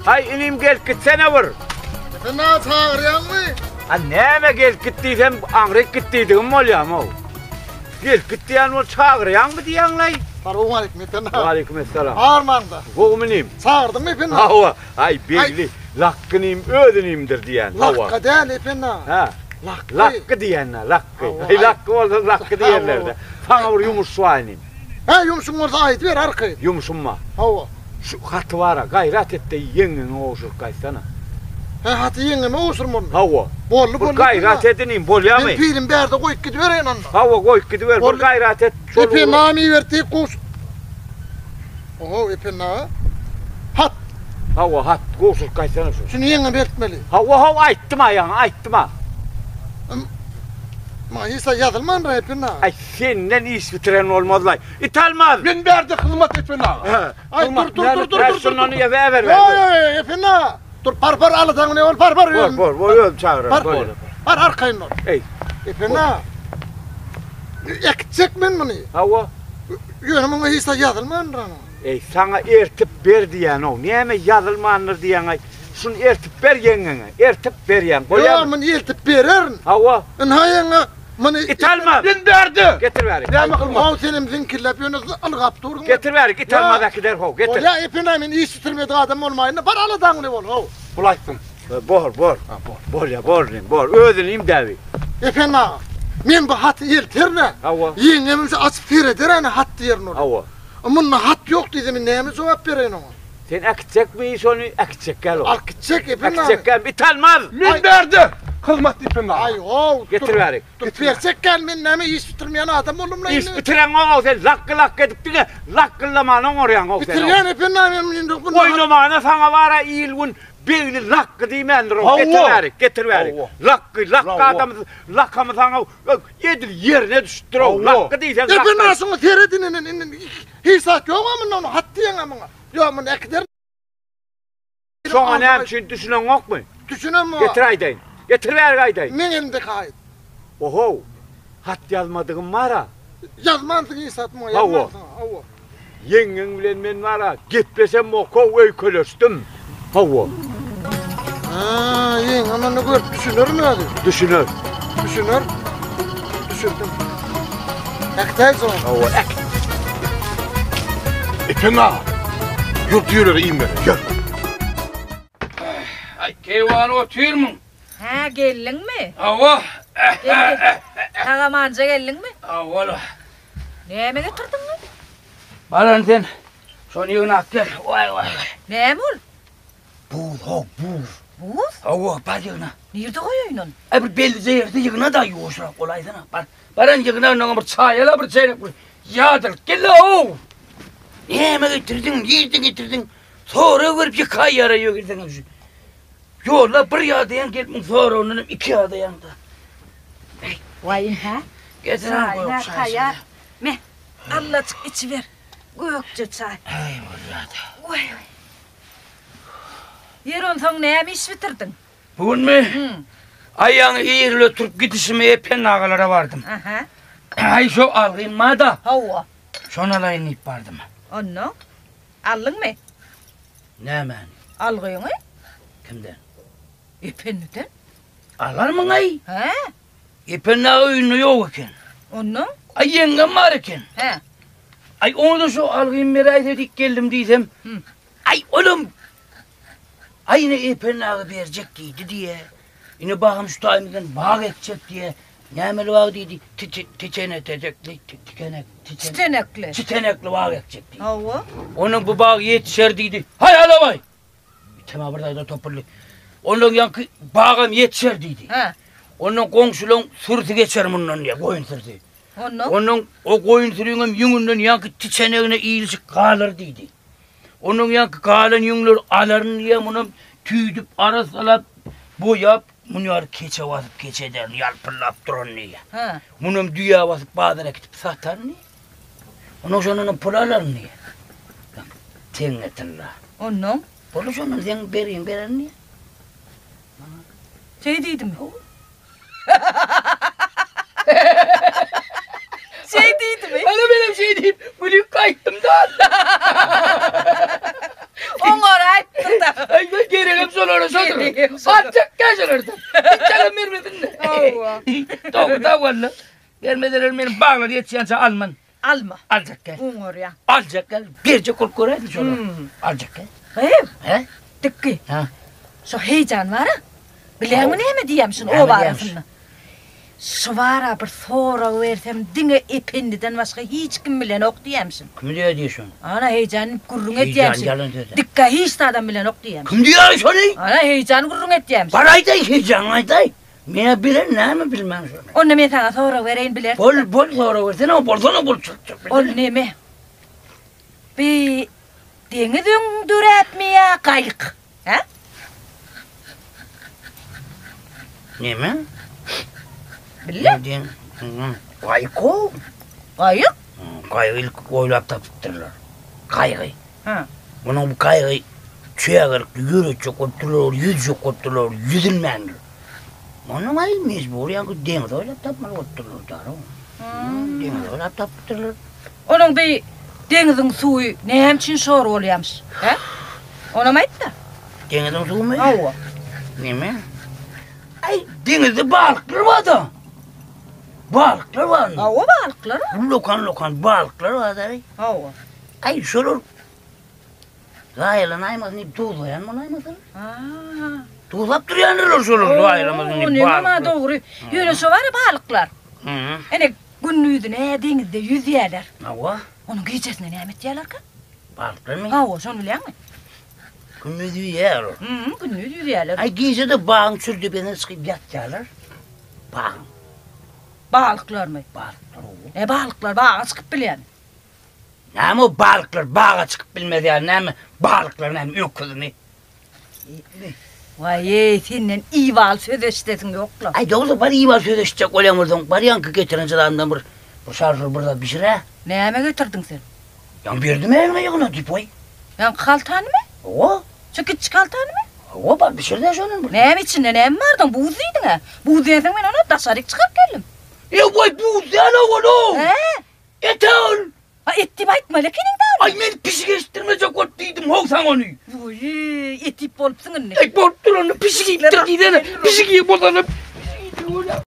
Haý, inim gelip gitsene bir. Sen näme çagyrýaňmy? A näme gelip git diýsem, aňryk git diýdigim bolýamy-ow? Gelip git diýen bol çagyrýaňmy diýýäňlaý? Salowmaleýkim Ependi aga. Waleýkim essalam. Armaňda. Gowumy inim? Çagyrdyňmy Ependi aga? Hawa. Aý, Begli, Lakgy inim öz inimdir diýýän. Hawa. Lakga däl Ependi aga. Hä. Lakgy. Lakgy diýýän-dä, lakgy. Aý, lakgy bolsa lakgy diýerler-dä. Saňa bir ýumuş bar inim. Hä, ýumşuň bolsa aýdyber arkaýyn. Ýumşum bar. Hawa. Şu haty bar-a, gaýrat et-de ýeňňeňe gowşuryp gaýtsana. Hä, haty ýeňňeme gowşurmalymy? Hawa. Boldy, Bir boldy. gaýrat et inim, bolýamy? Men pilimi bärde goýup gidibereýin onda. Hawa, goýup gidiber, bir gaýrat et. Şol Ependi agam iberdi diýip gowşur. Oho, Ependi aga. Hat. Hawa, hat, gowşuryp gaýtsana şuny. Şuny ýeňňeme eltmeli. Hawa, hawa, aýtdym-a ýaňy, aýtdym-a. Maňa hiç zat ýazylmandyr, Ependi aga. Aý, senden iş bitiren bolmaz-laý. Italmaz! Men bärde hyzmat Ependi aga. Aý dur dur dur dur dur. Şundan ýa ber ber. Ýa ýa ýa Ependi aga. Dur bar bar aladaňy ne bol bar bar. Bor bor bor özüm çagyraryn. Bar bar. Bar arkaýyn bol. Eý. Ependi aga. Äkitjek men muny. Hawa. Ýöne muňa hiç zat ýazylmandyr ana. Eý saňa ertip ber diýýän-ow. Näme ýazylmandyr diýýäň-aý. Şuny ertip ber ýeňňeňe. Ertip berýäň. Bolýamy? Ýok muny eltip bererin. Hawa. Ynha ýeňňe Muny Italmaz! Men bärde! Getir bäri. Näme kylmak? How senem ziňkilläp ýöne ylgap durdyň. Getir bäri, Italmaz äkider how, getir. Bolýa Ependi men iş bitirmedik adam bolmaýyn-da, bar aladaňly bol how. Bul aýtsyn. Bor, bor. Ha, bor. Bolýa, bor inim, bor. Öz inim däbi. Ependi aga, men bu haty elterin-ä. Hawa. Ýeňňemem şu açyp sereder-ä hat diýerin ony. Hawa. Munda hat ýok diýse men näme jogap bereýin oňa? Sen äkitjekmi şony? Äkitjek gel ol. Alyp gitjek Ependi aga. Äkitjek gel. Italmaz! Men bärde! Hyzmat Ependi aga. Aý how. Getir bäri. Dur berjek gel men näme iş bitirmeýän adam boldumla Iş indi. bitireňok sen lakgy-lakgy edip diňe lakgyldamany oňarýaň-ow sen. Bitirýän Ependi aga men indi bu Oýnamana saňa bar-a il-gün begli lakgy diýmändir-ow. Getir bäri, getir bäri. Lakgy, lakgy adamy lakamy saňa edil ýerine düşüpdir-ow. Lakgy diýseň lakgy. Ependi aga şuňa seret indi indi hiç zat ýog-a munda ony hat diýeň-ä muňa. Ýok, muny äkiderin. Şoňa näme üçin düşüneňokmy? Düşünemok. Getir aýdaýyn. Getir bärik aýdaýyn. Meň elimdeki aýt. Ohow, hat ýazmadygym bar-a. Ýazmansyň hiç zat muňa, ýazmansyň. Hawa. Ýeňňeň bilen men bar-a, gepleşemok-ow, öýkeleşdim. Hawa. Hä, ýeňňem onda görüp düşünermi özi? Düşüner. Düşüner. Düşündim. Äkitäý soň. Hawa, äkit. Ependi aga, ýör düýelere iým bereli, ýör. Aý, keýwany otyrmyň? Hä, geldiňmi? Hawa. Gel, gel. Sag-amanja geldiňmi? Hawa-la. Näme getirdiň? Baran sen, şony ýygnap gel. Waý, waý, waý. Näme ol? Buz, how, buz. Buz? Hawa, bar ýygna. Nirde goýaýyn ony? Aý, bir bellije ýerde ýygna-da, ýuwaşrak bolaýsana. Bar, baran ýygna, onnoňam bir çaý al-a, bir çeýnek bir ýadyryp gel-ow! Näme getirdiň, nirden getirdiň? Sorag berip ýykaýýar-a ýögerseňem şu. Ýolda bir ýadaýaň, gelip muň soragyndanam iki ýadaýaň-da. Waý, hä? Getir han gök çaý. Me, allajyk içiber. Gökje çaý. Aý, bolýa-da. Waý, waý. Ýeri onsoň näme iş bitirdiň? Bu günmi? Aý ýaňy ir turup gidişime Ependi agalara bardym. Aha. Aý şo algym bar-da. Hawa. Şony alaýyn diýip bardym. Onnoň? Aldyňmy? Nämäni? Algyňy. Kimden? Ependiden. Alarmyň-aý? Hä? Ependi aga öýünde ýok eken. Onnoň? Aý ýeňňem bar eken. Hä. Aý oňa-da şo algymy beräýse diýip geldim diýsem, aý olam Aý ine Ependi aga berjek diýdi diýe. Ine bagam şu taýymyzdan bag ekjek diýe. Nämeli bag diýdi? Tiçenetejekli, tikenek, Çitenekli. Çitenekli bag ekjek diýdi. Hawa. Onuň bu bag ýetişer diýdi. Haý alabaý! Tema bir zada topuldy. Ondan ýaňky bagam ýetişer diýdi. Hä. Ondan goňşulaň sürüsi geçer mundan diýe, goýun sürüsi. Ondan? Ondan o goýun sürüňem ýüňünden ýaňky tiçenegine ilişik galar diýdi. Ondan ýaňky galan ýüňleri alaryn diýe, munam tüýdüp, arassalap, boýap, muny ýaly keçe basyp keçe ederin, ýalpyldap duran diýe. Hä. Munam düýä basyp bazara gidip sataryn diýe. Ondan şondanam pul alaryn diýe. Teňňe tylla. Ondan? Boldy şondan seň bergiňi bererin diýe. Şeý diýdimi? Şeý diýdimi? Ana menem şeý diýip gülüp gaýtdym-da. Oňaraýypdyr-da. Aý. bolany şodur. Aljak gel şolardan. Hiç bermesin. Hawa. Dogry da walla. Bermeseler meni baglar ýetişýänçä alman. Alma. Aljak gel. Oňarýa. Aljak gel. Berjek bolup göräýsin şolar. Aljak gel. Gyz. He? Dikki. Ha. Şo heýjan bar-a. Bileňmi näme diýýäm şuny Näme oba diýýämiş? arasynda. Şu bar-a bir sorag bersem diňe Ependiden başga hiç kim bilenok diýýämişin. Kim diýýär diýýär şony? Ana heýjan diýip gürrüň Heýjan edýämişin. ýalan söz. Dikkä hiç zadam bilenok diýýämişin. Kim diýýär şony? Ana heýjan gürrüň edýämişin. Bar aýdaý heýjan aýdaý. Men bilen näme bilmän şony. Onda men saňa sorag bereýin bilersiň. Bol bol sorag bersene bolsana bol çyk çyk. Ol neme? Bi deňiz öň döräpmi ýa gaýyk? Hä? Neme? Bille. Gaýyk o. Gaýyk? Gaýygy ilk oýlap tapypdyrlar. Gaýygy. Hä. Munuň bu gaýygy çägelikde ýöretjek bolupdyrlar, ýüzjek bolupdyrlar, ýüzülmändir. Munuň aý mejbur ýaňky deňizi oýlap tapmaly bolupdyrlar, dara. Deňizi oýlap tapypdyrlar. Onuň bi deňiziň suwy näme üçin şor bolýamyş, hä? Onam aýt-da. Deňiziň suwumy? Hawa. Neme? Aý, deňizde balyklar bar-da. Balyklar bar. Hawa, balyklar bar. Lokan-lokan balyklar bar-da. Hawa. Aý, şolar zaýalanaýmasyn diýip duzlaýan bolaýmasyn? Duzlap durýandyrlar şolar zaýalamasyn diýip. Onuňam-a dogry. Ýöne şo bar-a balyklar. Ene, gündizine deňizde ýüzýärler. Hawa. Onuň gijesine näme etýärlerkä? Balyklarmy? Hawa, şony bilýäňmi? Gündiz ýüzýär olar. Hü, gündiz ýüzýärler. Aý, gije-de bagyň çür depesine çykyp ýatýarlar. Bagyň. Balyklarmy? Balyklar, hawa. E, balyklar baga çykyp bilýärmi? Näme o balyklar baga çykyp bilmez ýaly näme balyklar näme öküzmi? Waý-eý, senden ibaly söz eşidesiň ýok-la. Aý dogry bar ibaly söz eşitjek bolýaň bolsaň bar ýaňky getiren jylandan bir bir şarjur bir zat bişir-ä. Näme getirdiň sen? Ýaňy berdim eliňe ýygna diýip goý. Ýaňky haltanymy? Hawa. Şu kiçijik haltanymy? Hawa bar bişir-dä şondan bir. Näme içinde näme bardyň buz diýdiň-ä. Buz diýensoň men ony daşaryk çykaryp geldim. E waý buz däl-ow ol-ow. Hä? Et ol! A et diýip aýtmaly ekeniň da ony. Aý men pişik eşitdirmejek bolup diýdim how saňa ony. Oý, et iýip bolupsyň indi. Aý bolupdyr onda pişik iýipdir diýsene. Pişik iýip bolsana. Pişik iýdi bolýa.